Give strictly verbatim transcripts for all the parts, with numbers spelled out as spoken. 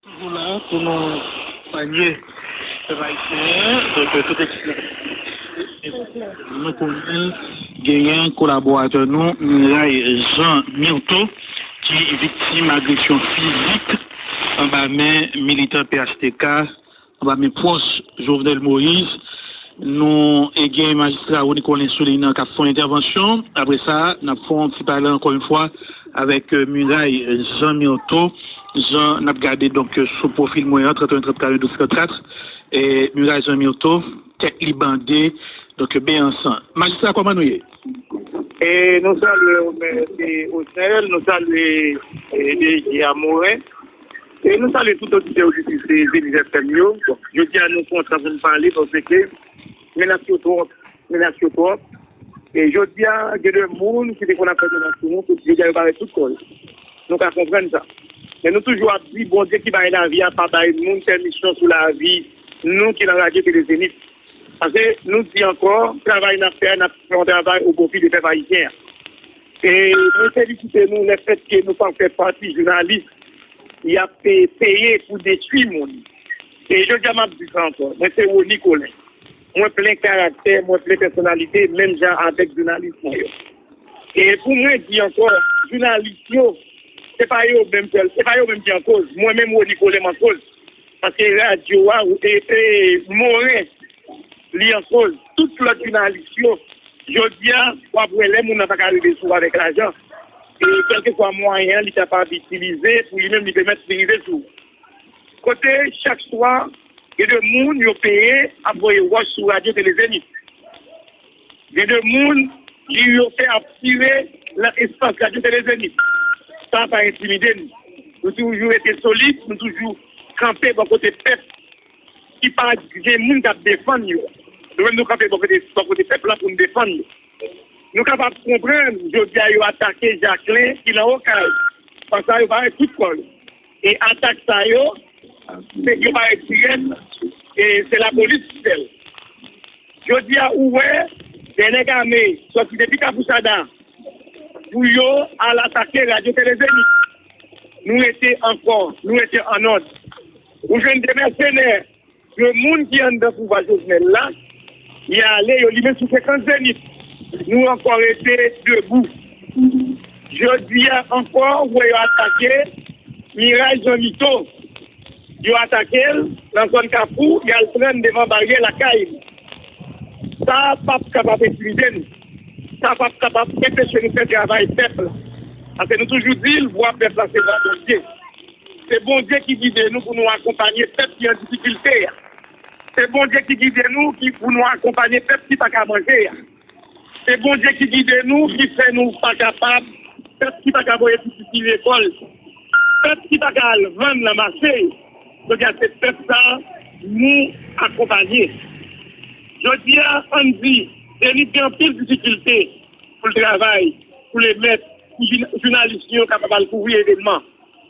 Toujou la pou nou panye pèp ayisyen an. Donk, tout ekip la, nou konnen genyen kolaboratè nou, Miray Jean Myrtho, ki viktim agresyon fizik anba men militan P H T K, anba men pwòch Jovenel Moïse. Nou e gen majistra Rony Colin sou liy nan k ap fè yon entèvansyon. Apre sa, n ap fè yon ti pale ankò yon fwa avèk, euh, Miray Jean Myrtho. Jan n ap gade, donk, euh, sou pwofil mwen an, trant et un trant karanndous trant. E Miray Jean Myrtho, tèt li bande, donk, ben ansan. Majistra, kòman nou ye? E nou salye, mèt Osnel, nou salye, e, D J Amoren. E nou salye tout oditè, oditris Zenith F M yo. Bon, jodi a nou kontan pou n pale paske menas yo twòp, menas yo twòp. E jodi a, gen de moun ki te konn ap fè menas sou nou, jodi a yo parèt tout kò yo. Nou ka konprann sa. Men nou toujou ap di, Bondye ki bay lavi a pa bay moun pèmisyon sou lavi nou ki nan Radyo Tele Zenith. Paske nou di ankò, travay n ap fè a, n ap fè yon travay o pwofi de pèp ayisyen an. E mwen felisite nou lèfètke nou pa fè pati jounalis y ap pe-, peye pou detwi moun. E jodi a m ap di sa ankò, mwen se Rony Colin. Mwen plen karaktè, mwen plen pèsonalite, menm jan avèk jounalis mwen yo. E pou mwen di ankò, jounalis yo, se pa yo menm sèl, se pa yo menm ki an koz. Mwen menm, Rony Colin, m an koz. Paske radyo a, e, e, Moren, li an koz. Tout lòt jounalis yo, jodi a, w ap wè lè moun nan pa ka rive sou ou avèk lajan, e kèlkeswa mwayen an li kapab itilize pou li menm li pèmèt li rive sou ou. Kote chak swa, gen de moun yo peye ap voye wòch sou Radyo Tele Zenith. Gen de moun ki yo fè ap tire nan espas Radyo Tele Zenith. Sa pa entimide nou. Nou toujou rete solid, nou toujou kanpe bò kote pèp ki pa gen moun k ap defann yo. Nou menm nou kanpe bò kote, bò kote pèp la pou n defann yo. Nou kapab konprann, jodi a yo atake Jaklen ki nan Okay. Paske yo parèt tout kò yo. E atak sa yo, se yo parèt dirèk, e se lapolis ki fè l. Jodi a, ou wè, de nèg ame sòti depi Kafou Sada pou yo al atake Radyo Tele Zenith. Nou rete ankò, nou rete an nòd. Ou jwenn de mèsenè, de moun ki anndan pouvwa Jovenel la, y ale, yo limen sou frekans Zenith. Nou ankò rete debou. Jodi a ankò, ou wè yo atake Miray Jean Myrtho. Yo atake l nan zòn Kafou, y al pran l devan baryè lakay li. Sa p ap kapab entimide nou. Sa p ap kapab enpeche nou fè travay pèp la. Paske nou toujou di l, vwa pèp la se vwa Bondye. Se Bondye ki gide nou pou nou akonpanye pèp ki an difikilte a. Se Bondye ki gide nou ki, pou nou akonpanye pèp ki pa ka manje a. Se Bondye ki gide nou, ki fè nou pa kapab, pèp ki pa ka voye pitit li lekòl, pèp ki pa ka al vann nan mache. Jodi a, se pèp sa a nou akonpanye. Jodi a, ann di, Zenith gen anpil difikilte pou l travay, pou l emèt, pou jounalis yo kapab al kouvri evènman.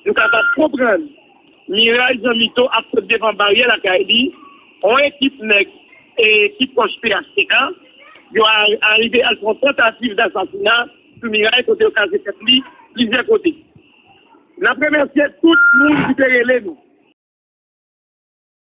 Nou kapab konprann Miray Jean Myrtho ap sot devan baryè lakay li, yon ekip nèg, e, ki pwòch P H T K, yo a-, arive al fè yon tantativ dasasina sou Miray kote yo kraze tèt li plizyè kote. N ap remèsye tout moun ki te rele nou.